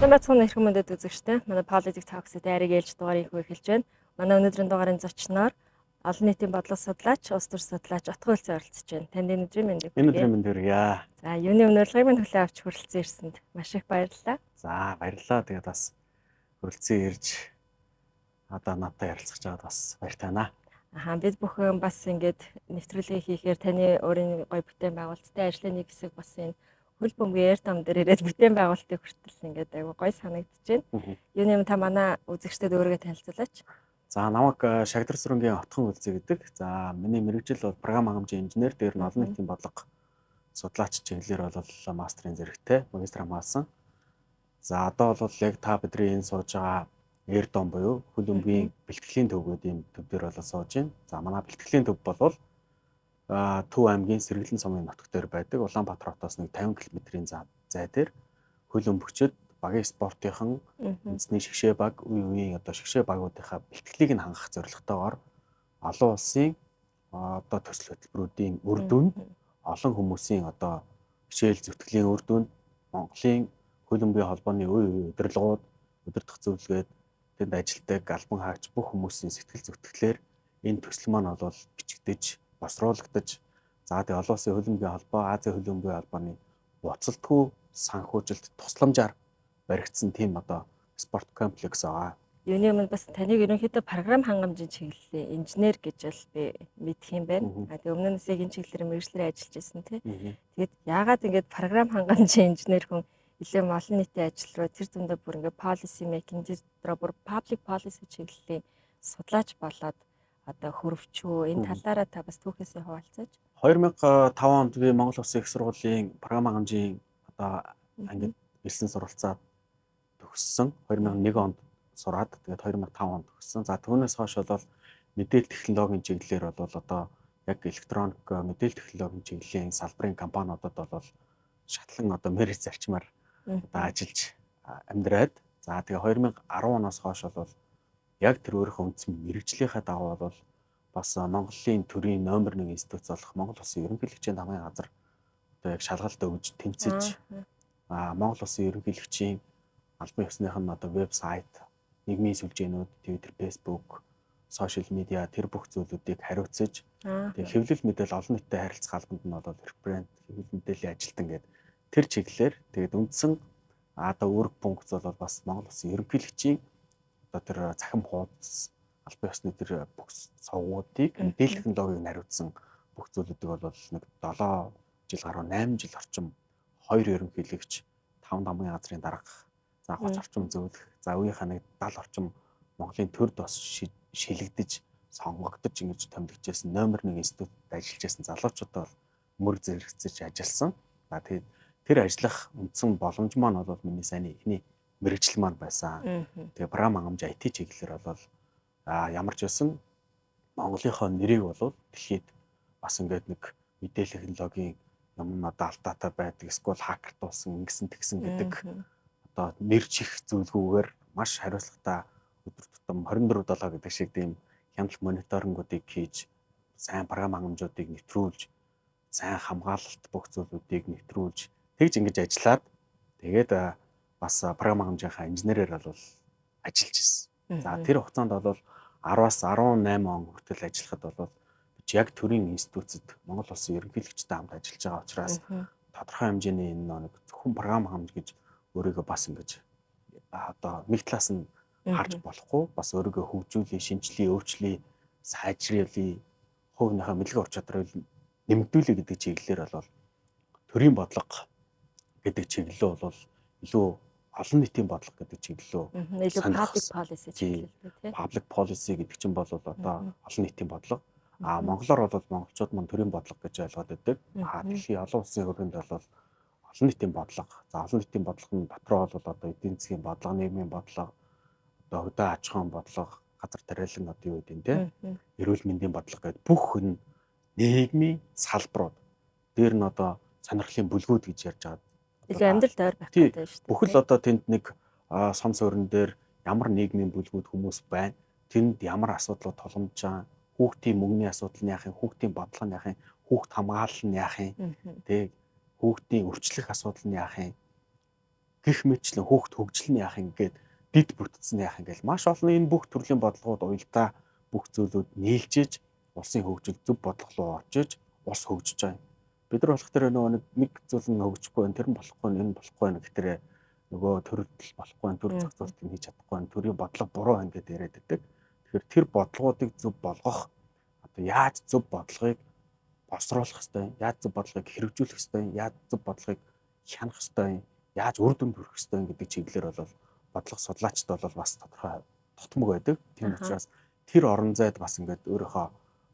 Сайн байцгаана, эрхэм мөндөд үзэгчтэй. Манай Politics Talks-ийн дайрыг ээлж дугаарыг хөө эхэлж байна. Манай өнөөдрийн дугаарын зочноор олон нийтийн бодлого судлаач, улс төр судлаач Отгон Хөлцөө оролцож байна. Танд энэ өдрийн мэндийг Энэ өдрийн мэнд хүргье. За, юуны өмнө урилгыг минь хүлээн авч хүрэлцэн ирсэнд маш их баярлалаа. За, баярлалаа. Тэгээд бас хүрэлцэн ирж одоо надтай ярилцах жаад бас баяртай байна. Ахаа, бид бүхэн бас ингээд нэвтрүүлгийг хийхээр таны өөрийн гоё бүтээн байгуулалттай ажлын нэг хэсэг бас энэ хөл бөмбөгийн Air Dome дээр ирээд бүтээн байгуулалтыг хүртэл ингээд айгу гоё санагдаж байна. Юуны өмнө та манай үзэгчдэд өөрийгөө танилцуулаач. За, намайг Шагдар сүрэнгийн Отхон Хөлзөө гэдэг. За, миний мэргэжил бол програм хангамжийн инженер, дээр нь олон нийтийн бодлого судлаач чиглэлээр бол мастрын зэрэгтэй магистр хамгаалсан. За, одоо бол яг та бидний энэ сууж байгаа Air Dome буюу хөл бөмбөгийн бэлтгэлийн төв гэдэг ийм төв дээр бол сууж байна. За, манай бэлтгэлийн төв бол Төв аймгийн Сэргэлэн сумын нутаг дээр байдаг. Улаанбаатар хотоос нэг 50 км-ийн зай дээр хөл бөмбөгчд багийн спортынхан үндэсний шигшээ баг, үе үеийн одоо шигшээ багуудынхаа бэлтгэлийг нь хангах зорилготойгоор олон улсын одоо төсөл хөтөлбөрүүдийн үр дүнд, олон хүмүүсийн одоо хичээл зүтгэлийн үр дүнд Монголын хөл бөмбөгийн холбооны үе үе удирдлагууд, удирдах зөвлөгөөд, тэнд ажилладаг албан хаагч бүх хүмүүсийн сэтгэл зүтгэлээр энэ төсөл маань бол бичигдэж, босруулагдаж, за тэгээ олон улсын хөл бөмбөгийн холбоо, Азийн хөл бөмбөгийн холбооны буцалтгүй санхүүжилт тусламжаар баригдсан тийм одоо спорт комплекс байгаа. Юуны өмнө бас таныг ерөнхийдөө програм хангамжийн чиглэлийн инженер гэж л би мэдэх юм байна. А тэгээ өмнө нь яг энэ чиглэлээр мэргэжлээр ажиллаж байсан тий. Тэгээд яагаад ингэж програм хангамжийн инженер хүн илүү олон нийтийн ажил руу, тэр зөндөө бүр ингээ policy making, тэр дотроо бүр public policy чиглэлийн судлаач болоод одоо хөрвчөө, энэ талаараа та бас түүхээсээ хуваалцаач. 2005 онд би Монгол Улсын их сургуулийн програм хангамжийн одоо ангид элсэн суралцаад төгссөн. 2001 онд сураад, тэгээд 2005 онд төгссөн. За, түүнээс хойш бол мэдээлэл технологийн чиглэлээр бол одоо яг электроник мэдээлэл технологийн чиглэлийн салбарын компаниудад бол шатлан одоо менежер зарчмаар одоо ажиллаж амьдраад, за тэгээ 2010 оноос хойш бол яг тэр өөрийнхөө үндсэн мэргэжлийнхээ дагуу бол бас Монголын төрийн номер 1 институт болох Монгол Улсын Ерөнхийлөгчийн дамын газар одоо яг шалгалт өгж тэнцэж, Монгол Улсын Ерөнхийлөгчийн албан ёсных нь одоо вебсайт, нийгмийн сүлжээнүүд, Twitter, Facebook, social media тэр бүх зүйлүүдийг хариуцаж, тэгээ хэвлэл мэдээлэл олон нийтэд харилцах албанд нь бол референт, хэвлэл мэдээллийн ажилтан гэдэг тэр чиглэлээр, тэгээд үндсэн одоо үүрэг функц бол бас Монгол Улсын Ерөнхийлөгчийн одоо тэр цахим хуудас, албан ёсны тэр бүх сувгуудыг, мэдээлэл технологиг хариуцсан бүх зүйлүүдийг бол нэг 7 жил гаруй, 8 жил орчим хоёр ерөнхийлөгч, 5 дамын газрын дарга, за 30 орчим зөвлөх, за үеийнхаа нэг 70 орчим Монголын төрд бас шилэгдэж, сонгогдож ингэж томилогдчихсэн номер 1 институтад ажиллаж байсан залуучуудаа бол мөр зэрэгцэж ажилласан. За, тэгээд тэр ажиллах үндсэн боломж маань бол миний сайн эхний мэргэжил маань байсан. Тэгээ програм хангамж IT чиглэлээр бол ямар ч байсан Монголынхоо нэрийг бол дэлхийд бас ингээд нэг мэдээлэл технологийн юм одоо алдаатай байдаг, эсвэл хакертуулсан, ингэсэн тэгсэн гэдэг одоо нэр чих зүйлгүйгээр маш хариуцлагатай өдөр тутам 24/7 гэдэг шиг тийм хяналт мониторингуудыг хийж, сайн програм хангамжуудыг нэвтрүүлж, сайн хамгаалалт бүх зүйлүүдийг нэвтрүүлж, тэгж ингэж ажиллаад, тэгээд бас програм хангамжийнхаа инженерээр бол ажиллаж ирсэн. За, тэр хугацаанд бол 10-аас 18 он хүртэл ажиллахад бол яг төрийн институцид Монгол Улсын Ерөнхийлөгчтэй хамт ажиллаж байгаа учраас тодорхой хэмжээний энэ нэг зөвхөн програм хангамж гэж өөрийгөө бас ингэж одоо нэг талаас нь харж болохгүй, бас өөрийгөө хөгжүүлээ, шинжлэе, өөрчлөе, сайжруулъя, хувийнхаа мэдлэг ур чадварыг нэмэгдүүлье гэдэг чиглэлээр бол төрийн бодлого гэдэг чиглэлөө бол илүү олон нийтийн бодлого гэдэг чиглэлөө илүү public policy чиглэл тий. Public policy гэдэг чинь бол одоо олон нийтийн бодлого. А монголоор бол монголчууд мань төрийн бодлого гэж ойлгоод байдаг. А дэлхийн олон улсын хөрөнд бол олон нийтийн бодлого. За, олон нийтийн бодлого нь дотроо бол одоо эдийн засгийн бодлого, нийгмийн бодлого, одоо хөдөө аж ахуйн бодлого, газар тариалан одоо юу гэдэг нь те, эрүүл мэндийн бодлого гэдэг бүх энэ нийгмийн салбарууд дээр нь одоо сонирхлын бүлгүүд гэж ярьж байгаа. Илүү амьдралд ойр байх гэдэг шүү дээ. Бүхэл одоо тэнд нэг сум суурин дээр ямар нийгмийн бүлгүүд хүмүүс байна. Тэнд ямар асуудлууд тулгамдж байгаа, хүүхдийн мөнгөний асуудал нь яах юм, хүүхдийн бодлого нь яах юм, хүүхд хамгаалал нь яах юм, тэг хүүхдийн өрчлөх асуудал нь яах юм. Гэх мэтчлэн хүүхд хөгжил нь яах юм гээд дид бүтц нь яах юм гээл маш олон энэ бүх төрлийн бодлогууд уялдаа бүх зүйлүүд нийлжиж улсын хөгжил зөв бодлого руу очиж улс хөгжиж байгаа юм. Бид нар болох тэр нөгөө нэг зүйл нь хөгжихгүй байна, тэр нь болохгүй байна, энэ болохгүй байна гэхээр нөгөө төрөлдөл болохгүй байна, төр зохицуултыг хийж чадахгүй байна, төрийн бодлого буруу байна гэдээ яриад байдаг. Тэгэхээр тэр бодлогоодыг зөв болгох одоо яаж зөв бодлогыг боловсруулах ёстой, яаж зөв бодлогыг хэрэгжүүлэх ёстой, яаж зөв бодлогыг хянах ёстой, яаж үр дүнд хүрэх ёстой гэдэг чиглэлээр бол бодлого судлаачид бол бас тодорхой тотмог байдаг. Тийм учраас тэр орон зайд бас ингээд өөрийнхөө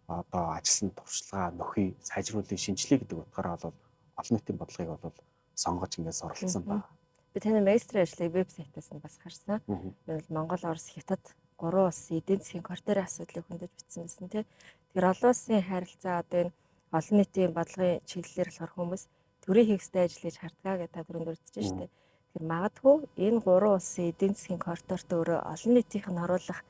одоо ажилласан туршлагаа нөхий, сайжруулах, шинжлэх гэдэг утгаараа бол олон нийтийн бодлогыг бол сонгож ингээд суралцсан байна. Би таны магистрийн ажлыг вебсайтаас нь бас харсан. Энэ бол Монгол, Орос, Хятад гурван улсын эдийн засгийн коридорын асуудлыг хөндөж бичсэн байсан тий. Тэгэхээр олон улсын харилцаа одоо энэ олон нийтийн бодлогын чиглэлээр болохоор хүмүүс төрийн хийх ёстой ажил гэж хардгаа гэж та түрүүнд дурдж штэ. Тэгэхээр магадгүй энэ гурван улсын эдийн засгийн коридорт өөрөө олон нийтийнх нь оруулах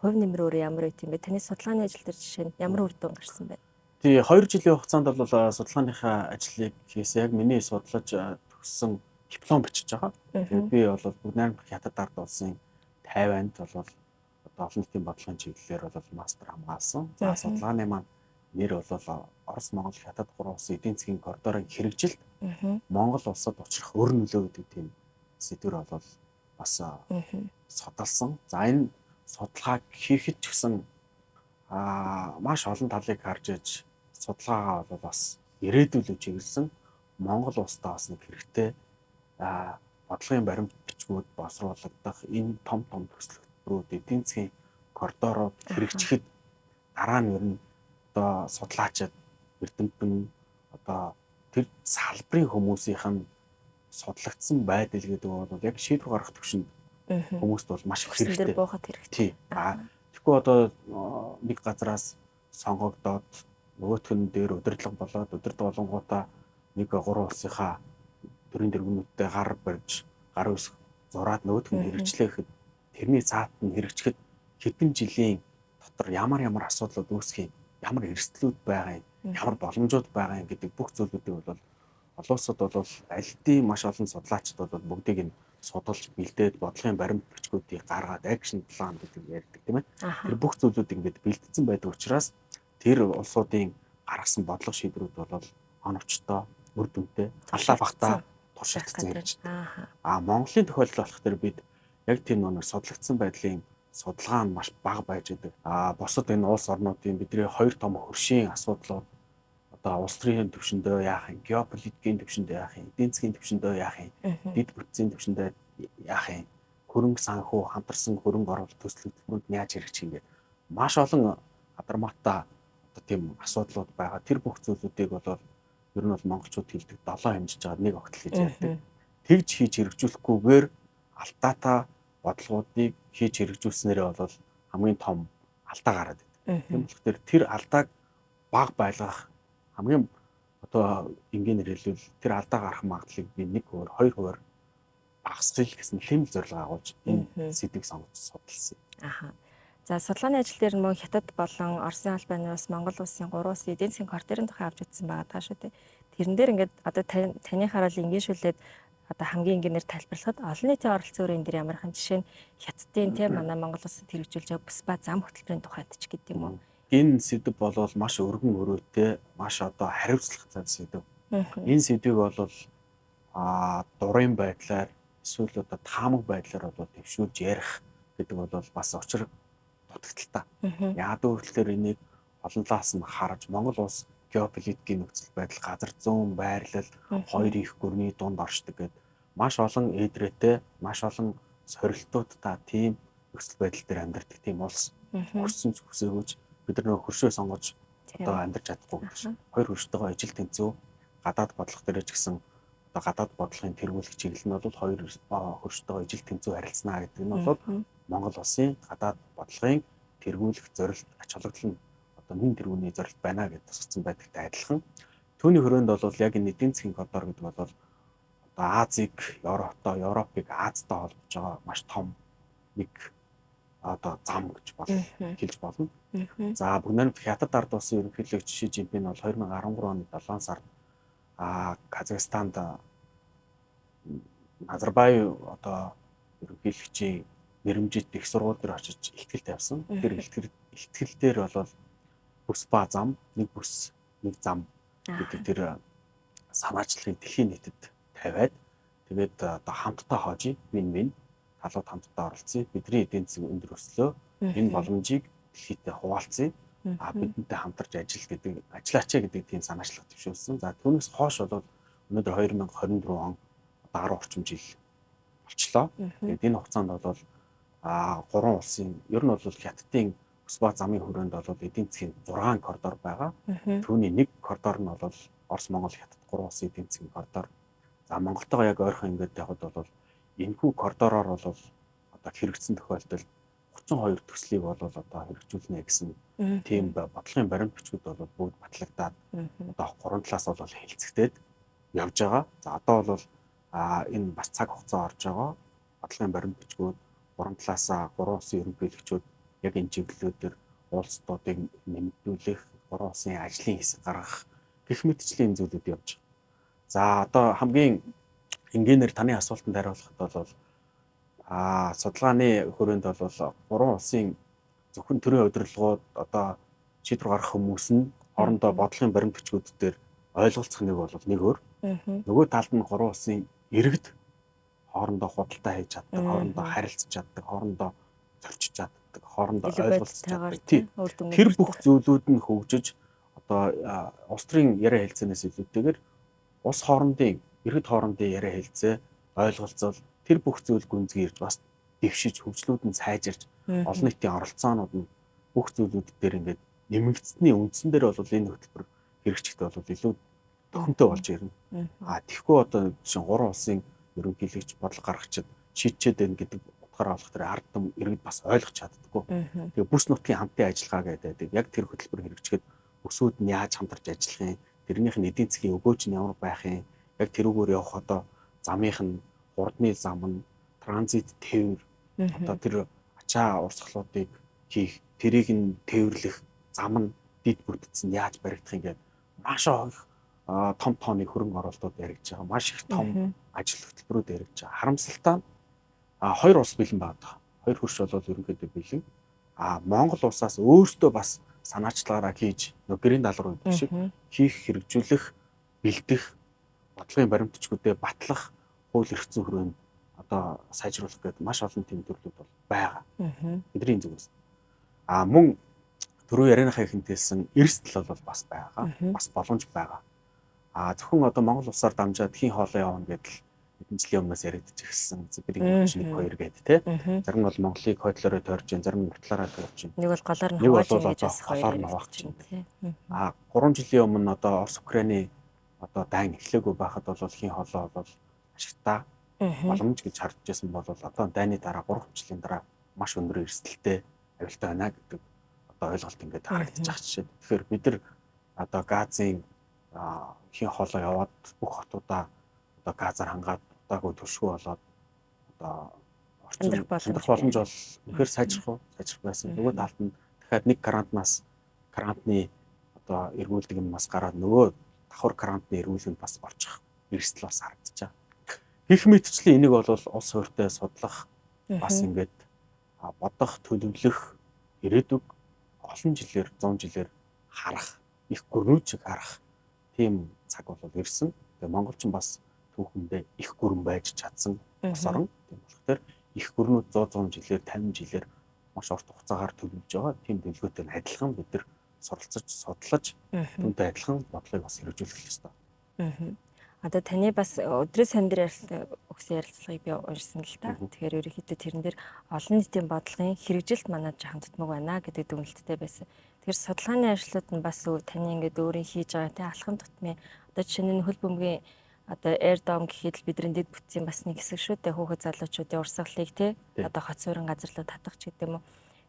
хувь нэмэр өөрөө ямар байт юм бэ? Таны судалгааны ажил дээр жишээ нь ямар үр дүн гарсан бэ? Тий, 2 жилийн хугацаанд бол судалгааныхаа ажлыг хийсэн. Яг миний судлаж төгссөн диплом бичиж байгаа. Тэгээд би бол бүгд найрамдах Хятад ард улсын Тайванд бол одоо олон нийтийн бодлогын чиглэлээр бол мастер хамгаалсан. За судалгааны маань нэр бол Орос, Монгол, Хятад гурван улсын эдийн засгийн коридорын хэрэгжилт Монгол улсад учрах өр нөлөө гэдэг тийм сэдвэр бол бас судалсан. За энэ судалгааг хийхэд ч гэсэн маш олон талыг харж иж судалгаагаа бол бас ирээдүйлөө чиглэсэн Монгол улстай бас нэг хэрэгтэй бодлогын баримт бичгүүд боловсруулагдах энэ том том төсөл хөтөлбөрүүд эдийн засгийн коридорууд хэрэгжихэд дараа нь ер нь одоо судлаачид эрдэмтэн одоо тэр салбарын хүмүүсийнх нь судлагдсан байдал гэдэг бол яг шийдвэр гаргах түвшинд хүмүүст бол маш их хэрэгтэй. Буухад хэрэгтэй. Тэгэхгүй одоо нэг газараас сонгогдоод нөгөөх нь дээр удирдлага болоод удирдлага болонгуудаа нэг гурван улсынхаа төрийн тэргүүнүүдтэй гар барьж гар үсг зураад нөгөөх нь хэрэгжлээ гэхэд тэрний цаат нь хэрэгжихэд хэдэн жилийн дотор ямар ямар асуудлууд үүсэх юм, ямар эрсдлүүд байгаа юм, ямар боломжууд байгаа юм гэдэг бүх зүйлүүдийг бол олон улсад бол альдын маш олон судлаачид бол бүгдийг нь судалж бэлдээд бодлогын баримт бичгүүдийг гаргаад action plan гэдэг ярьдаг тийм ээ. Тэр бүх зүйлүүд ингээд бэлтгэсэн байдаг учраас тэр улсуудын гаргасан бодлого шийдвэрүүд бол оновчтой, үр дүнтэй, аллаа багтаа туршилтсан хэрэгждэг. А Монголын тохиолдол болох тэр бид яг тийм нэг судлагдсан байдлын судалгаа нь маш бага байж байдаг. А бусад энэ улс орнуудын бидний хоёр том хөршийн асуудлууд одоо улс төрийн төвшөндөө яах юм, геополитикийн төвшөндөө яах юм, эдийн засгийн төвшөндөө яах юм, дэд бүтцийн төвшөндөө яах юм, хөрөнгө санхүү, хамтарсан хөрөнгө оруулалт төсөл хөтөлбөрүүд нь яаж хэрэгжих юм гээд маш олон адармаатай одоо тийм асуудлууд байгаа. Тэр бүх зүйлүүдийг бол ер нь бол монголчууд хэлдэг долоо хэмжиж байгаа нэг огтл гэж ярьдаг. Тэгж хийж хэрэгжүүлэхгүйгээр алдаатай бодлогоодыг хийж хэрэгжүүлснээрээ бол хамгийн том алдаа гараад байдаг. Тийм болохоор тэр алдааг бага байлгах хамгийн одоо энгийнээр хэлбэл тэр алдаа гарах магадлалыг би 1%, 2% багасгах гэсэн лимэл зорилго агуулж энэ сэдвийг сонгож судалсан. Аха. За судалгааны ажил дээр мөн Хятад болон Оросын албаны улс, Монгол улсын гурван улсын эдийн засгийн коридорын тухай авч үзсэн байгаа даа шүү дээ. Тэрэн дээр ингээд одоо таны хараал энгийншүүлээд одоо хамгийн энгийнээр тайлбарлахад олон нийтийн оролцоо энэ дээр ямархан жишээ нь Хятадын тийм манай Монгол улсад хэрэгжүүлж байгаа бүс ба зам хөтөлбөрийн тухайд ч гэдэг юм уу. Энэ сэдв бол маш өргөн өрөөтэй, маш одоо хариуцлагатай сэдв. Энэ сэдвийг бол дурын байдлаар эсвэл одоо таамаг байдлаар бол дэвшүүлж ярих гэдэг бол бас учир дутагдaltaй. Яагаад гэвэл энийг олон талаас нь харж Монгол улс геополитикийн нөхцөл байдал, газар зүүн байрлал, хоёр их гүрний дунд оршдог гэд маш олон эдрээтэй, маш олон сорилтуудтай тийм нөхцөл байдал дээр амьдардаг тийм улс. Хүссэн ч хүсээгүй ч бид нар нөгөө хөршөө сонгож одоо амьдарч чадахгүй гэдэг чинь. Хоёр хөрштэйгөө ижил тэнцүү гадаад бодлого дээр ч гэсэн одоо гадаад бодлогын тэргүүлэх чиглэл нь бол хоёр хөрштэйгөө ижил тэнцүү харилцана гэдэг нь бол Монгол улсын гадаад бодлогын тэргүүлэх зорилт, ач холбогдол нь одоо нэн тэргүүний зорилт байна гэж тусгацсан байдагтай адилхан. Түүний хүрээнд бол яг энэ эдийн засгийн коридор гэдэг бол одоо Азийг Европтой, Европыг Азтай холбож байгаа маш том нэг одоо зам гэж хэлж болно. За бүгд найрамдах Хятад ард улсын ерөнхийлөгч Ши Жинпин бол 2013 оны 7 сард Казахстанд Назарбаев одоо ерөнхийлөгчийн нэрэмжит их сургууль дээр очиж ихтгэл тавьсан. Тэр ихтгэл дээр бол бүс ба зам, нэг бүс, нэг зам гэдэг тэр санаачлагыг дэлхийн нийтэд тавиад тэгээд одоо хамтдаа хоожий, вин-вин талууд хамтдаа оролцъё. Бидний эдийн засаг өндөр өслөө. Энэ боломжийг дэлхийдээ хуваалцъя. А бидэнтэй хамтарч ажил гэдэг, ажиллаач гэдэг тийм санаачлага төвшүүлсэн. За түүнээс хойш бол өнөөдөр 2024 он одоо 10 орчим жил болчлоо. Тэгээд энэ хугацаанд бол гурван улсын ер нь бол Хятадын бүс ба замын хүрээнд бол эдийн засгийн 6 коридор байгаа. Түүний нэг коридор нь бол Орос, Монгол, Хятад гурван улсын эдийн засгийн коридор. За Монголтойгоо яг ойрхон ингээд явхад бол энэхүү коридороор бол одоо хэрэгжсэн тохиолдолд 32 төслийг бол одоо хэрэгжүүлнэ гэсэн тийм бодлогын баримт бичгүүд бол бүгд батлагдаад одоо гурван талаас бол хэлцэгдээд явж байгаа. За одоо бол энэ бас цаг хугацаа орж байгаа. Бодлогын баримт бичгүүд гурван талаасаа гурван улсын ерөнхийлөгчүүд яг энэ чиглэлүүдээр уулзалтуудыг нэмэгдүүлэх, гурван улсын ажлын хэсэг гаргах гэх мэтчлийн зүйлүүд явж байгаа. За одоо хамгийн энгийнээр таны асуултанд хариулахад бол судалгааны хүрээнд бол гурван улсын зөвхөн төрийн удирдлагууд одоо шийдвэр гаргах хүмүүс нь хоорондоо бодлогын баримт бичгүүд дээр ойлголцох нэг бол нэг өөр. Нөгөө талд нь гурван улсын иргэд хоорондоо худалдаа хийж чаддаг, хоорондоо харилцаж чаддаг, хоорондоо зорчиж чаддаг, хоорондоо ойлголцож чаддаг. Тэр бүх зүйлүүд нь хөгжиж одоо улс төрийн яриа хэлцээнээс илүүтэйгээр улс хоорондын, иргэд хоорондын яриа хэлцээ, ойлголцол тэр бүх зүйл гүнзгийрж бас дэвшиж, хөгжлүүд нь сайжирч, олон нийтийн оролцоонууд нь бүх зүйлүүд дээр ингээд нэмэгдсэний үндсэн дээр бол энэ хөтөлбөр хэрэгжихдээ бол илүү төхөмтэй болж ирнэ. А тэгэхгүй одоо жишээ гурван улсын ерөнхийлөгч, бодлого гаргагчид шийдчихэд байна гэдэг утгаараа болох тэр ард түмэн иргэд бас ойлгож чаддаггүй. Тэгээ бүс нутгийн хамтын ажиллагаа гэдэг яг тэр хөтөлбөр хэрэгжихэд бүсүүд нь яаж хамтарч ажиллах юм, тэрнийх нь эдийн засгийн өгөөж нь ямар байх юм, яг тэрүүгээр явах одоо замынх нь хурдны зам нь, транзит тээвэр, одоо тэр ачаа урсгалуудыг хийх, тэрийг нь тээвэрлэх зам нь дид бүтц нь яаж баригдах юм гээд маш их том тооны хөрөнгө оруулалтууд яригдж байгаа. Маш их том ажил хөтөлбөрүүд яригдж байгаа. Харамсалтай нь хоёр улс бэлэн байгаа. Хоёр хөрш бол ерөнхийдөө бэлэн. А Монгол улсаас өөртөө бас санаачлагаараа хийж нөгөө гэрийн даалгавар гэдэг шиг хийх, хэрэгжүүлэх, бэлдэх, бодлогын баримт бичгүүдээ батлах, хууль эрх зүйн хүрээнд одоо сайжруулах гэдэг маш олон тийм төрлүүд бол байгаа. Бидний зүгээс. А мөн түрүү ярианыхаа ихэнд хэлсэн эрсдэл бол бас байгаа. Бас боломж байгаа. А зөвхөн одоо Монгол улсаар дамжаад хийн хоолоо явна гэдэл хэдэн жилийн өмнөөс яригдчих эхэлсэн. Бидний 1 2 гээд тий. Зарим нь бол Монголыг хойдлороо тойрж байна, зарим нь уртлаараа тойрж байна. Нэг бол голоор нь хувааж байна гэж бас хоёр яригдчих байна тий. А 3 жилийн өмнө одоо Орос Украины одоо дайн эхлээгүй байхад бол хийн хоолоо бол ашигтай боломж гэж харж байсан бол одоо дайны дараа 3 жилийн дараа маш өндөр эрсдэлтэй аюултай байна гэдэг одоо ойлголт ингээд харагдаж байгаа жишээ. Тэгэхээр бид нар одоо газын хийн хоолоо яваад бүх хотуудаа одоо газар хангаад удаагүй төршгөө болоод одоо орчин амьдрах боломж бол үнэхээр сайжрах уу? Сайжрах байсан. Нөгөө талд нь дахиад нэг карантнаас карантны одоо эргүүлдэг юм бас гараад нөгөө давхар карантны эргүүлэнд бас орчих эрсдэл бас харагдаж байгаа. Гэх мэтчлийн энийг бол улс хууртай судлах бас ингээд бодох, төлөвлөх, ирээдүг олон жилээр, 100 жилээр харах, их гөрнүүд шиг харах тийм цаг бол ирсэн. Тэгээ монголчин бас түүхэндээ их гүрэн байж чадсан улс орон. Тийм болохоор их гүрнүүд 100 жилээр, 50 жилээр маш урт хугацаагаар төлөвлөж байгаа. Тийм төлөвлөгөөтэй адилхан бид нар суралцаж, судлаж, түүнтэй адилхан бодлогыг бас хэрэгжүүлэх ёстой. Одоо таны бас өдрийн сан дээр өгсөн ярилцлагыг би уншсан л та. Тэгэхээр ерөнхийдөө тэрэн дээр олон нийтийн бодлогын хэрэгжилт манай жаахан дутмаг байна гэдэг дүгнэлттэй байсан. Тэгэхээр судалгааны ажлууд нь бас таны ингээд өөрийн хийж байгаа тий алхам тутмын одоо жишээ нь хөл бөмбөгийн одоо Air Dome гэхэд л бидний дэд бүтцийн бас нэг хэсэг шүү дээ. Хүүхэд залуучуудын урсгалыг тий одоо хот суурин газар руу татах ч гэдэг юм уу.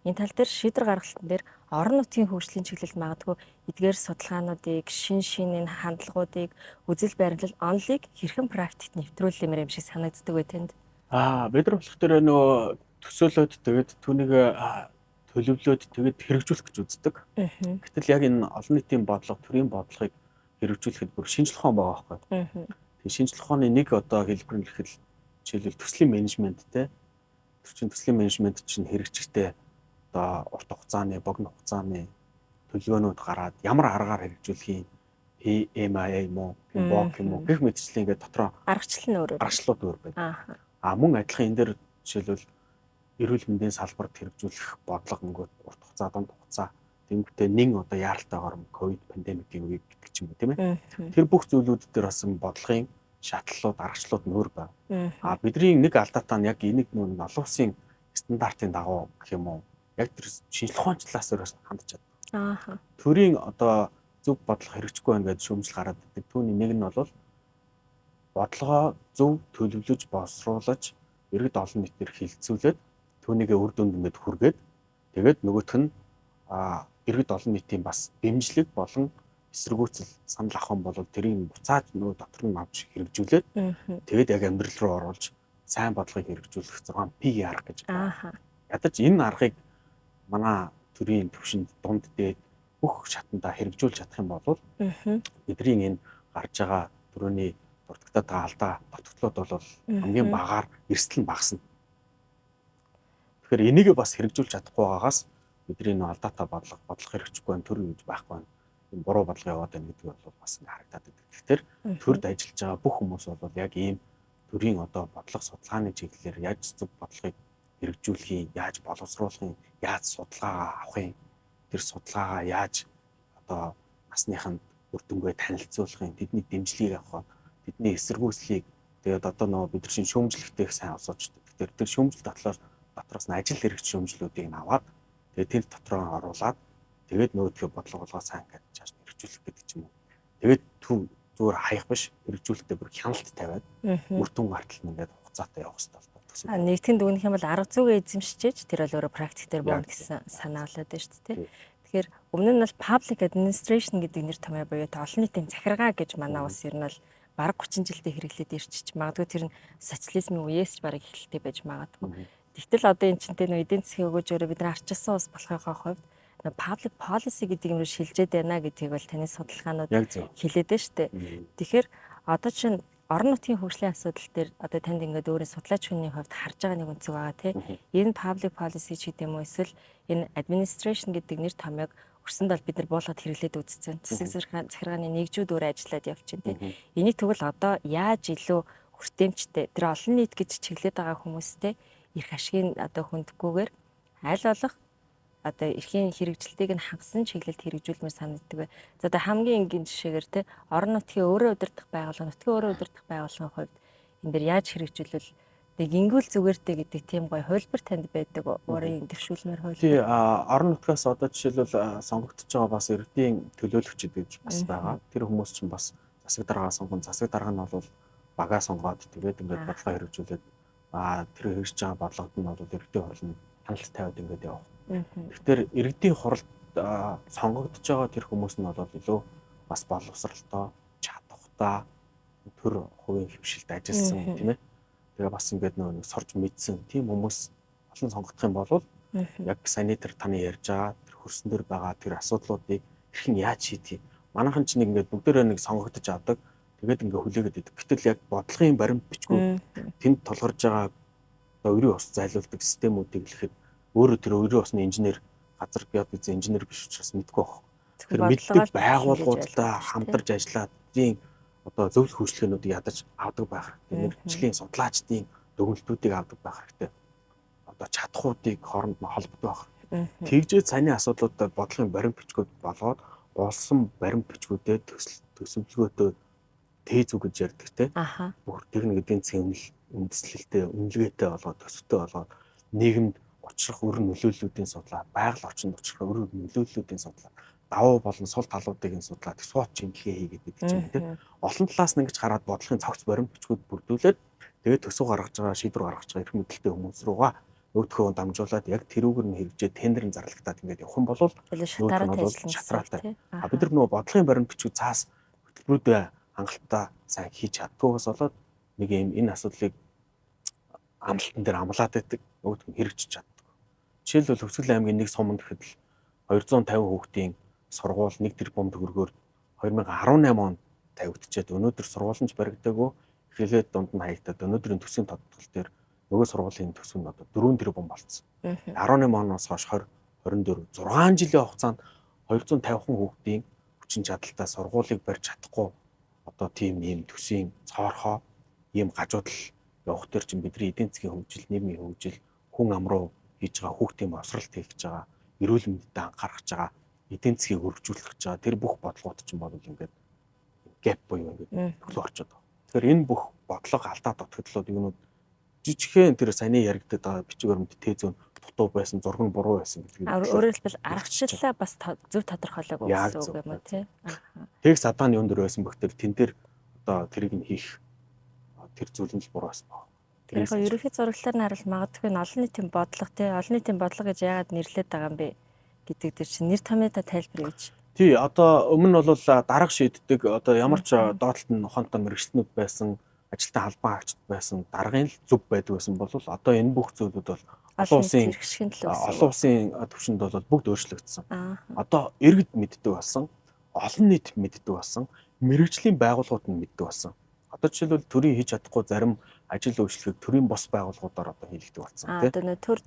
Энэ тал дээр шийдвэр гаргалтан дээр орон нутгийн хөгжлийн чиглэлд магадгүй эдгээр судалгаануудыг, шин шин энэ хандлагуудыг, үзэл баримтлал онолыг хэрхэн практикт нэвтрүүлмээр юм шиг санагддаг бай танд? Бид нар болох дээр нөгөө төсөөлөөд тэгээд түүнийг төлөвлөөд тэгээд хэрэгжүүлэх гэж үздэг. Гэтэл яг энэ олон нийтийн бодлого, төрийн бодлогыг хэрэгжүүлэхэд бүр шинжлэх ухаан байгаа байхгүй. Тэгээ шинжлэх ухааны нэг одоо хэлбэр нь гэхэд Жишээлбэл төслийн менежмент те. Тэр чинь төслийн менежмент чинь хэрэгжихтэй одоо урт хугацааны, богино хугацааны төлөвлөгөөнүүд гараад ямар аргаар хэрэгжүүлэх юм, PMIA юм уу, PMBOK юм уу гэх мэтчлэн ингээд дотроо аргачлал нь өөр. Аргачлалууд өөр байдаг. А мөн адилхан энэ дээр жишээлбэл эрүүл мэндийн салбарт хэрэгжүүлэх бодлого өнгөт урт хугацаа, дунд хугацаа тэнгуүтээ нэн одоо яаралтайгаар ковид пандемикийн үеиг гэдэг ч юм уу тийм ээ. Тэр бүх зүйлүүд дээр бас бодлогын шатлалууд, аргачлалууд нь өөр байна. А бидний нэг алдаатай нь яг энийг нүүн олон улсын стандартын дагуу гэх юм уу яг тэр шинжлэх ухааны талаас өөрөөс хандж чаддаг. Төрийн одоо зөв бодлого хэрэгжихгүй байна гэж шүүмжил гараад ирдэг. Түүний нэг нь бол бодлогоо зөв төлөвлөж, боловсруулаж, иргэд олон нийтээр хилцүүлээд түүнийгээ үр дүнд ингээд хүргээд тэгээд нөгөөх нь иргэд олон нийтийн бас дэмжлэг болон эсэргүүцэл санал авах юм бол тэрийг буцааж нөгөө дотор нь авч хэрэгжүүлээд тэгээд яг амьдрал руу оруулж сайн бодлогыг хэрэгжүүлэх 6 P арга гэж байна. Ядаж энэ аргыг манай төрийн төвшөнд дунд дээд бүх шатандаа хэрэгжүүлж чадах юм бол бидний энэ гарч байгаа төрөний дурддагдаад байгаа алдаа дутагдлууд бол хамгийн багаар эрсдэл нь багасна. Тэгэхээр энийг бас хэрэгжүүлж чадахгүй байгаагаас бидний нөө алдаатай бодлого хэрэгжихгүй байна, төр гэж байхгүй байна. Энэ буруу бодлого яваад байна гэдэг бол бас ингээ харагдаад байдаг. Тэгэхээр төрд ажиллаж байгаа бүх хүмүүс бол яг ийм төрийн одоо бодлого судалгааны чиглэлээр яаж зөв бодлогыг хэрэгжүүлэх юм, яаж боловсруулах юм, яаж судалгаагаа авах юм, тэр судалгаагаа яаж одоо насныханд үр дүнгээ танилцуулах юм, тэдний дэмжлэгийг авах, тэдний эсэргүүцлийг тэгээд одоо нөгөө бид нар шинэ шүүмжлэхтэй их сайн улсуучдаг. Тэгэхээр тэр шүүмжил дотроос нь ажил хэрэгч шүүмжлүүдийг нь аваад тэгээд тэр дотроо оруулаад тэгээд нөгөөдхөө бодлого болгоо сайн ингээд чааш нь хэрэгжүүлэх гэдэг ч юм уу. Тэгээд зүгээр хаях биш, хэрэгжүүлэлтээ бүр хяналт тавиад үр дүн гартал нь ингээд хугацаатай явах хэрэгтэй л доо. Нэгтгэн дүгнэх юм бол арга зүгээ эзэмшижээж тэр бол өөрөө практик дээр бууна гэсэн санаа болоод байна шүү дээ. Тэгэхээр өмнө нь бол public administration гэдэг нэр томьёо буюу олон нийтийн захиргаа гэж манай улс ер нь бол бараг 30 жилдээ хэрэглээд ирчиж магадгүй тэр нь социализмын үеэс ч бараг эхэлтэй байж магадгүй. Тэгтэл одоо энэ чинь нөө эдийн засгийн өгөөжөөрөө бид нар арчилсан улс болохынхоо хувьд public policy гэдэг юм руу шилжээд байна гэдгийг бол таны судалгаанууд хэлээд байна шүү дээ. Тэгэхээр одоо чинь орон нутгийн хөгжлийн асуудал дээр одоо танд ингээд өөрийн судлаач хүний хувьд харж байгаа нэг өнцөг байгаа тий. Энэ public policy ч гэдэг юм уу эсвэл энэ administration гэдэг нэр томьёог өрсөнд бол бид нар буулгаад хэрэглээд үзсэн. Засаг захиргааны нэгжүүд өөр ажиллаад явчихээн тий. Энийг тэгвэл одоо яаж илүү хүртээмжтэй тэр олон нийт гэж чиглээд байгаа хүмүүстэй эрх ашигын одоо хүндгүүгээр аль болох одоо эрхийн хэрэгжилтийг нь хангасан чиглэлд хэрэгжүүлмээр санагддаг бай. За одоо хамгийн энгийн жишээгээр те орон нутгийн өөрөө удирдах байгууллага, нутгийн өөрөө удирдах байгууллагын хувьд энэ дэр яаж хэрэгжүүлвэл нэг ингүүл зүгээртэй гэдэг тийм гоё хувилбар танд байдаг өөрийн дэвшүүлмээр хувилбар. Тий, орон нутгаас одоо жишээлбэл сонгогдож байгаа бас иргэдийн төлөөлөгчд гэж бас байгаа. Тэр хүмүүс чинь бас засаг даргаа сонгон, засаг дарга нь бол багаа сонгоод тэгээд ингээд бодлого хэрэгжүүлээд тэр хэрэгжиж байгаа бодлогод нь бол иргэдийн хурал нь хяналт тавиад ингээд явах. Тэгэхээр иргэдийн хуралд сонгогдож байгаа тэр хүмүүс нь бол илүү бас боловсралтай, чадвартай, төр хувийн хвшилд ажилласан тийм ээ. Тэгээ бас ингээд нөгөө нэг сурж мэдсэн тийм хүмүүс олон сонгогдох юм бол яг саяны тэр таны ярьж байгаа тэр хөрсөн дээр байгаа тэр асуудлуудыг хэрхэн яаж шийдэх юм. Манайхан ч нэг ингээд бүгдээрээ нэг сонгогдож авдаг. Тэгээд ингээ хүлээгээд идэг. Гэтэл яг бодлогын баримт бичгүүд тэнд тулгарч байгаа одоо өрийн ус зайлуулдаг системүүдийг хэлэхэд өөрөө тэр өрийн усны инженер газар геодезийн инженер биш учраас мэдгүй байх. Тэр мэддэг байгууллагуудтай хамтарч ажиллаад тийм одоо зөвлөх үйлчилгээнүүдийг ядаж авдаг байх хэрэгтэй. Мэргэжлийн судлаачдын дүгнэлтүүдийг авдаг байх хэрэгтэй. Одоо чадхуудыг хооронд нь холбогдох байх. Тэгжээ саяны асуудлуудад бодлогын баримт бичгүүд болгоод болсон баримт бичгүүдэд төсөвлөгөөтэй тээз үг гэж ярьдаг те. Бүх техник эдийн засгийн үндэслэлтэй, үнэлгээтэй болгоод төсөвтэй болгоод нийгэмд учрах өр нөлөөллүүдийн судлаа, байгаль орчинд учрах өр нөлөөллүүдийн судлаа, давуу болон сул талуудыг нь судлаад SWOT шинжилгээ хийгээд гэдэг чинь тийм. Олон талаас нь ингэж хараад бодлогын цогц баримт бичгүүд бүрдүүлээд тэгээд төсөв гаргаж байгаа, шийдвэр гаргаж байгаа эрх мэдэлтэй хүмүүс рүүгээ өөдхөө дамжуулаад яг тэрүүгээр нь хэрэгжээ тендер нь зарлагдаад ингээд явах юм бол шатараатай. А бид нар нөгөө бодлогын баримт бичгүүд цаас хөтөлбөрүүдээ хангалттай сайн хийж чаддгүйгээс болоод нэг юм энэ асуудлыг амлалтан дээр амлаад байдаг, нөгөөх нь хэрэгжиж чаддаг. Жишээлбэл Хөвсгөл аймгийн нэг суманд гэхэд л 250 хүүхдийн сургууль 1 тэрбум төгрөгөөр 2018 онд тавигдчихэд өнөөдөр сургууль нь ч баригдаагүй, Эхлээд дунд нь хаягдаад өнөөдрийн төсвийн тодтгол дээр нөгөө сургуулийн төсөв нь одоо 4 тэрбум болцсон. 18 оноос хойш 20 24 6 жилийн хугацаанд 250 хүүхдийн хүчин чадалтай сургуулийг барьж чадахгүй одоо тийм ийм төсвийн цоорхоо ийм гажуудал явах төр чинь бидний эдийн засгийн хөгжил, нийгмийн хөгжил, хүн ам руу хийж байгаа хүүхдийн боловсролт хийж байгаа, эрүүл мэндэд анхаарах гэж байгаа, эдийн засгийг өргөжүүлэх гэж байгаа тэр бүх бодлогууд чинь бол ингээд гэп буюу ингээд төлөө орчод байгаа. Тэгэхээр энэ бүх бодлого алдаа дутагдлууд юунууд жижигхэн тэр саяны яригдаад байгаа бичиг баримт тээзүүн дутуу байсан, зураг нь буруу байсан гэдгийг өөрөөр хэлбэл аргачлалаа бас зөв тодорхойлоогүй гэсэн үг юм уу тий? Тэг садааны өндөр байсан бохтер тэн дээр одоо тэрийг нь хийх тэр зүйл нь л буруу байсан баг. Тэр яг ерөнхий зураглалаар нь харал магадгүй нь олон нийтийн бодлого тий, олон нийтийн бодлого гэж яагаад нэрлэдэг байгаа юм бэ гэдэг дээр чинь нэр томьёо та тайлбар өгч. Тий, одоо өмнө нь бол дарга шийддэг, одоо ямар ч доотлолт нь ухаантай мэргэжилтнүүд байсан, ажилтан албан хаагчид байсан, даргын л зөв байдаг байсан бол одоо энэ бүх зүйлүүд бол олон улсын түвшинд бол бүгд өөрчлөгдсөн. Одоо иргэд мэддэг болсон, олон нийт мэддэг болсон, мэргэжлийн байгууллагууд нь мэддэг болсон. Одоо жишээлбэл төрийн хийж чадахгүй зарим ажил үйлчлэгийг төрийн бус байгууллагуудаар одоо хийлэгдэг болсон тий. Одоо нөө төр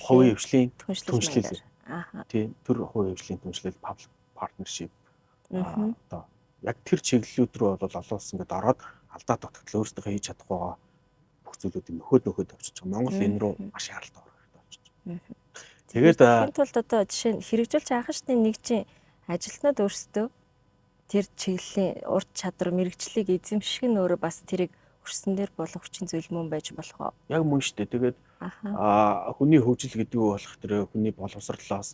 хувийн хвшлийн түншлэл. Тий, төр хувийн хвшлийн түншлэл, public partnership. Одоо яг тэр чиглэлүүд рүү бол олон улс ингээд ороод алдаа дутагдал өөрсдийнхөө хийж чадахгүй байгаа бүх зүйлүүдийг нөхөд авчиж байгаа. Монгол энэ рүү маш яралтай орох хэрэгтэй болчих. Тэгээд энэ тулд одоо жишээ нь хэрэгжүүлж анхан шатны нэг чинь ажилтнууд өөрсдөө тэр чиглэлийн ур чадвар мэрэгчлийг эзэмших нь өөрөө бас тэрийг өрсөн дээр болох хүчин зүйл мөн байж болох уу? Яг мөн шүү дээ. Тэгээд хүний хөгжил гэдэг нь болох тэр хүний боловсрлоос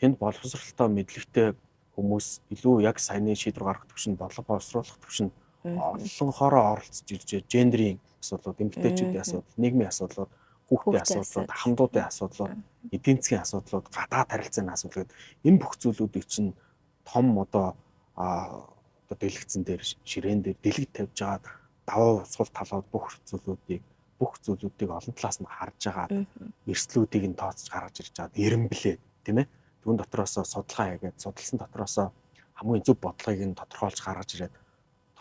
тэнд боловсралтай мэдлэгтэй хүмүүс илүү яг саяны шийдвэр гаргах түвшинд, бодлого боловсруулах түвшинд олонхороо оролцож ирж гендрийн асуудлууд, эмэгтэйчүүдийн асуудал, нийгмийн асуудлууд, хүүхдийн асуудлууд, ахмадуудын асуудлууд, эдийн засгийн асуудлууд, гадаад харилцааны асуудал гэдэг энэ бүх зүйлүүдийг чинь том одоо дэлгэцэн дээр, ширээн дээр дэлгэт тавьж агаад давуу сул талууд бүх зүйлүүдийг олон талаас нь харж агаад эрсдлүүдийг нь тооцож гаргаж ирж агаад эренблээ, тийм ээ. Түүн дотроосоо судалгаа хийгээд, судалсан дотроосоо хамгийн зөв бодлогыг нь тодорхойлж гаргаж ирээд,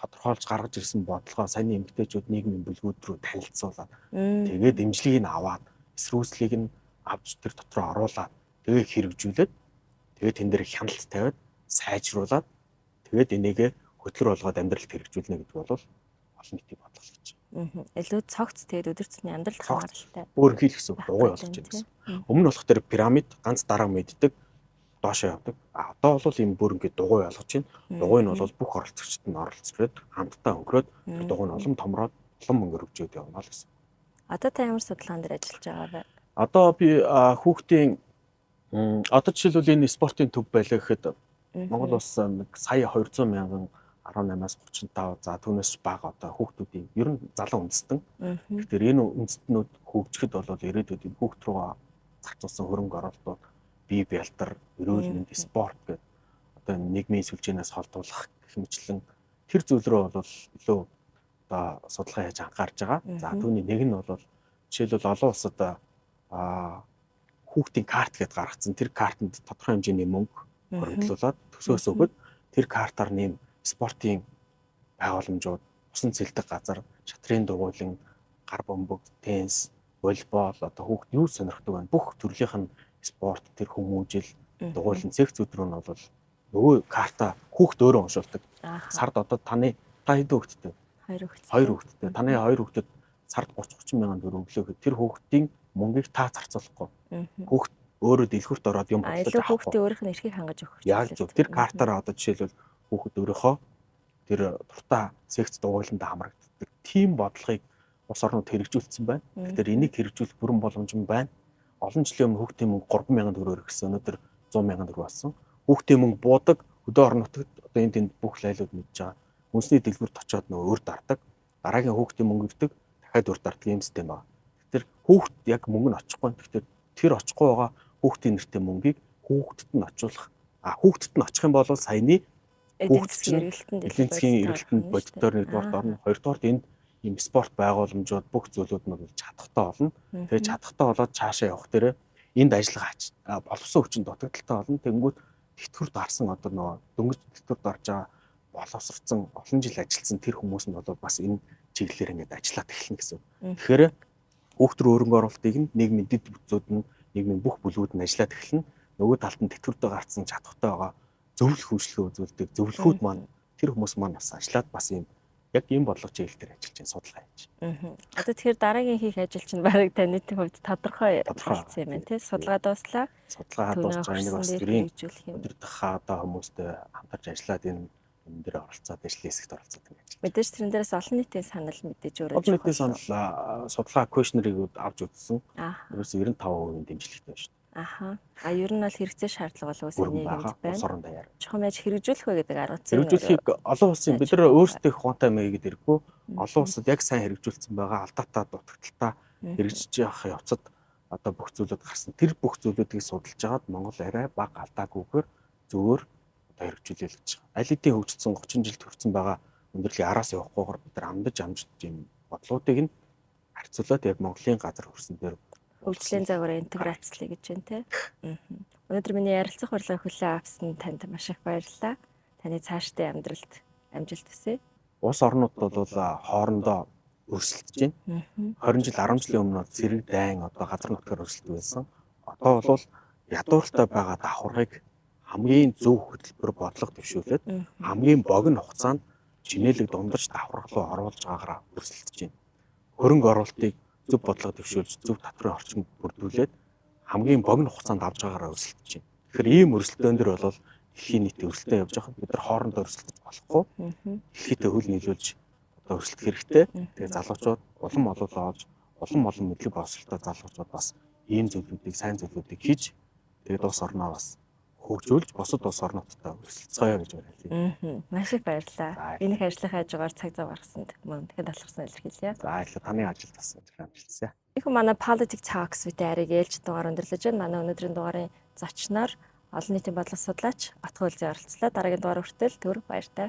тодорхойлж гаргаж ирсэн бодлогоо саяны эмэгтэйчүүд нийгмийн бүлгүүд рүү танилцуулаад, тэгээд дэмжлэгийг нь аваад, эсрүүцлийг нь авч тэр дотроо оруулаад, тэгээд хэрэгжүүлээд, тэгээд тэн дээр хяналт тавиад, сайжруулад, тэгээд энийгээ хөтлөр болгоод амьдралд хэрэгжүүлнэ гэдэг бол олон нийтийн бодлого гэж. Илүү цогц тэгээд өдөр тутмын амьдралд хамааралтай. Өөр хийх гэсэн үг дугуй болгож байна гэсэн. Өмнө нь болох тэр пирамид ганц дараа мэддэг доошоо явдаг. А одоо бол ийм бүр ингээд дугуй болгож байна. Дугуй нь бол бүх оролцогчд нь оролцоод хамтдаа өнгөрөөд тэр дугуй нь улам томроод улам өнгөрөгжөөд явна л гэсэн. Одоо та ямар судалгаан дээр ажиллаж байгаа вэ? Одоо би хүүхдийн одоо жишээлбэл энэ спортын төв байлаа гэхэд Монгол улс нэг сая 200 мянган 18-аас 35 за түүнээс бага одоо хүүхдүүдийн ер нь залуу үндэстэн. Тэгэхээр энэ үндэстнүүд хөгжихэд бол ирээдүйд энэ хүүхд рүүгээ зарцуулсан хөрөнгө оруулалтууд бие бялдар, эрүүл мэнд, спорт гэдэг одоо нийгмийн сүлжээнээс холдуулах гэх мэтлэн тэр зүйл рүү бол илүү одоо судалгаа хийж анхаарч байгаа. За түүний нэг нь бол жишээлбэл олон улсад хүүхдийн карт гэдээ гаргацсан. Тэр картанд тодорхой хэмжээний мөнгө хоригдлуулад төсөөс өгöd тэр картаар нэм спортын байгууламжууд, усан цэлдэг газар, шатрын дугуйлан, гар бөмбөг, теннис, волейбол одоо хүүхд юу сонирхдаг байна. Бүх төрлийнх нь спорт, тэр хүмүүжил, дугуйлан секцүүд рүү нь бол нөгөө карта хүүхд өөрөө уншуулдаг. Сард одоо таны та хэдэн хүүхэдтэй? 2 хүүхэдтэй. Таны 2 хүүхдэд сард 30 мянган төгрөг өглөө гэхэд тэр хүүхдийн мөнгийг та зарцуулахгүй. Хүүхд өөрөө дэлгүүрт ороод юм бодлож авахгүй. Хүүхдийн өөрийнх нь эрхийг хангаж өгөх. Яг зөв. Тэр картаараа одоо жишээлбэл хүүхэд өөрийнхөө тэр дуртай секц дугуйланд хамрагддаг. Тийм бодлогыг улс орнууд хэрэгжүүлсэн байна. Тэгэхээр энийг хэрэгжүүлэх бүрэн боломж нь байна. Олон жилийн өмнө хүүхдийн мөнгө 3 мянган төгрөгөөр ирсэн. Өнөөдөр 100 мянган төгрөг болсон. Хүүхдийн мөнгө буудаг. Хөдөө орон нутагт одоо энэ тэнд бүх лайлууд мэдж байгаа. Үндэсний дэлгүүрт очиод нөгөө өөр дардаг. Дараагийн хүүхдийн мөнгө ирдэг. Дахиад өөр дардаг юм систем байна. Тэгэхээр хүүхд яг мөнгө нь очихгүй. Тэгэхээр тэр очихгүй байгаа хүүхдийн нэртэй мөнгийг хүүхдэд нь очуулах. А хүүхдэд нь очих юм бол саяны эдийн засгийн эргэлтэнд бодитоор нэгдүгээрт орно. Хоёрдугаарт энд ийм спорт байгууламжууд бүх зүйлүүд нь бол чадахтай болно. Тэгээд чадахтай болоод цаашаа явах дээрээ энд ажиллах боловсон хүчин дутагдaltaй болно. Тэнгүүт тэтгэврт гарсан одоо нөгөө дөнгөж тэтгэврт орж байгаа боловсрцсан олон жил ажилласан тэр хүмүүс нь бол бас энэ чиглэлээр ингээд ажиллаад эхэлнэ гэсэн. Тэгэхээр хүүхд төр хөрөнгө оруулалтыг нь нийгмийн дэд бүтцүүд нь, нийгмийн бүх бүлгүүд нь ажиллаад эхэлнэ. Нөгөө талд нь тэтгэвртэй гарцсан чадхтай байгаа зөвлөх үйлчлэгээ үзүүлдэг зөвлөхүүд маань, тэр хүмүүс маань бас ажиллаад бас ийм яг ийм бодлого чиглэл дээр ажиллаж байна, судалгаа хийж. Одоо тэгэхээр дараагийн хийх ажил чинь бараг таны хувьд тодорхой болсон юм байна, тий? Судалгаа дууслаа. Судалгаа дуусч байгаа, энийг бас төрийн удирдах одоо хүмүүстэй хамтарч ажиллаад энэ юм дээр оролцоод, ажлын хэсэгт оролцоод ингэж ажиллаж. Мэдээж тэрэн дээрээс олон нийтийн санал мэдээж өөрөө олон нийтийн санал, судалгаа questionnaire-ыг авч үзсэн. Ерөөсөө 95% дэмжлэгтэй байна шүү дээ. Аха. А ер нь бол хэрэгцээ шаардлага бол уусаа нийгэмд байна. Улс орон даяар. Чухам яаж хэрэгжүүлэх вэ гэдэг арга зүйн. Хэрэгжүүлэхийг олон улсын бид нар өөрсдөө их ухаантай мэй гэдэг хэрэггүй. Олон улсад яг сайн хэрэгжүүлсэн байгаа, алдаатай, дутагдaltaй хэрэгжиж явах явцад одоо бүх зүйлүүд гарсан. Тэр бүх зүйлүүдийг судалж агаад Монгол арай бага алдаагүйгээр зөвөр одоо хэрэгжүүлээл гэж байгаа. Аль хэдийн хөгжсөн 30 жил төрсэн байгаа өндөрлөгийн араас явахгүйгээр бид нар амдаж амжиж юм бодлуудыг нь харьцуулаад яг Монголын газар хөрсөн дээр хөгжлийн загвараа интеграцлая гэж байна те. Өнөөдөр миний ярилцах урилгыг хүлээн авсан танд маш их баярлалаа. Таны цаашдын амьдралд амжилт хүсье. Улс орнууд бол хоорондоо өрсөлдөж байна. 20 жил, 10 жилийн өмнө цэрэг дайн одоо газар нутгаар өрсөлдөг байсан. Одоо бол ядууралтай байгаа давхаргыг хамгийн зөв хөтөлбөр бодлого дэвшүүлээд хамгийн богино хугацаанд чинээлэг дундаж давхарга руу оруулж байгаагаараа өрсөлдөж байна. Хөрөнгө оруулалтыг зөв бодлого дэвшүүлж, зөв татврын орчин бүрдүүлээд хамгийн богино хугацаанд авч байгаагаараа өрсөлдөж байна. Тэгэхээр ийм өрсөлдөөн дээр бол дэлхийн нийтийн өрсөлдөөн явж байхад бид нар хоорондоо өрсөлдөж болохгүй. Дэлхийдээ хөл нийлүүлж одоо өрсөлдөх хэрэгтэй. Тэгээ залуучууд улам олуулаа олж, улам олон мэдлэг боловсролтой залуучууд бас ийм зүйлүүдийг, сайн зүйлүүдийг хийж, тэгээд улс орноо бас хөгжүүлж, бусад улс орнуудтай өрсөлдсөё гэж байна. Маш их баярлалаа. Энэ их ажлынхаа хажуугаар цаг зав гаргасанд мөн дахин талархсан илэрхийлье. За, баярлалаа. Таны ажилд бас амжилт. Их манай Politic Talks with Ариг ээлж дугаар өндөрлөж байна. Манай өнөөдрийн дугаарын зочноор олон нийтийн бодлого судлаач Отгон Үлзий оролцлоо. Дараагийн дугаар хүртэл түр баяртай.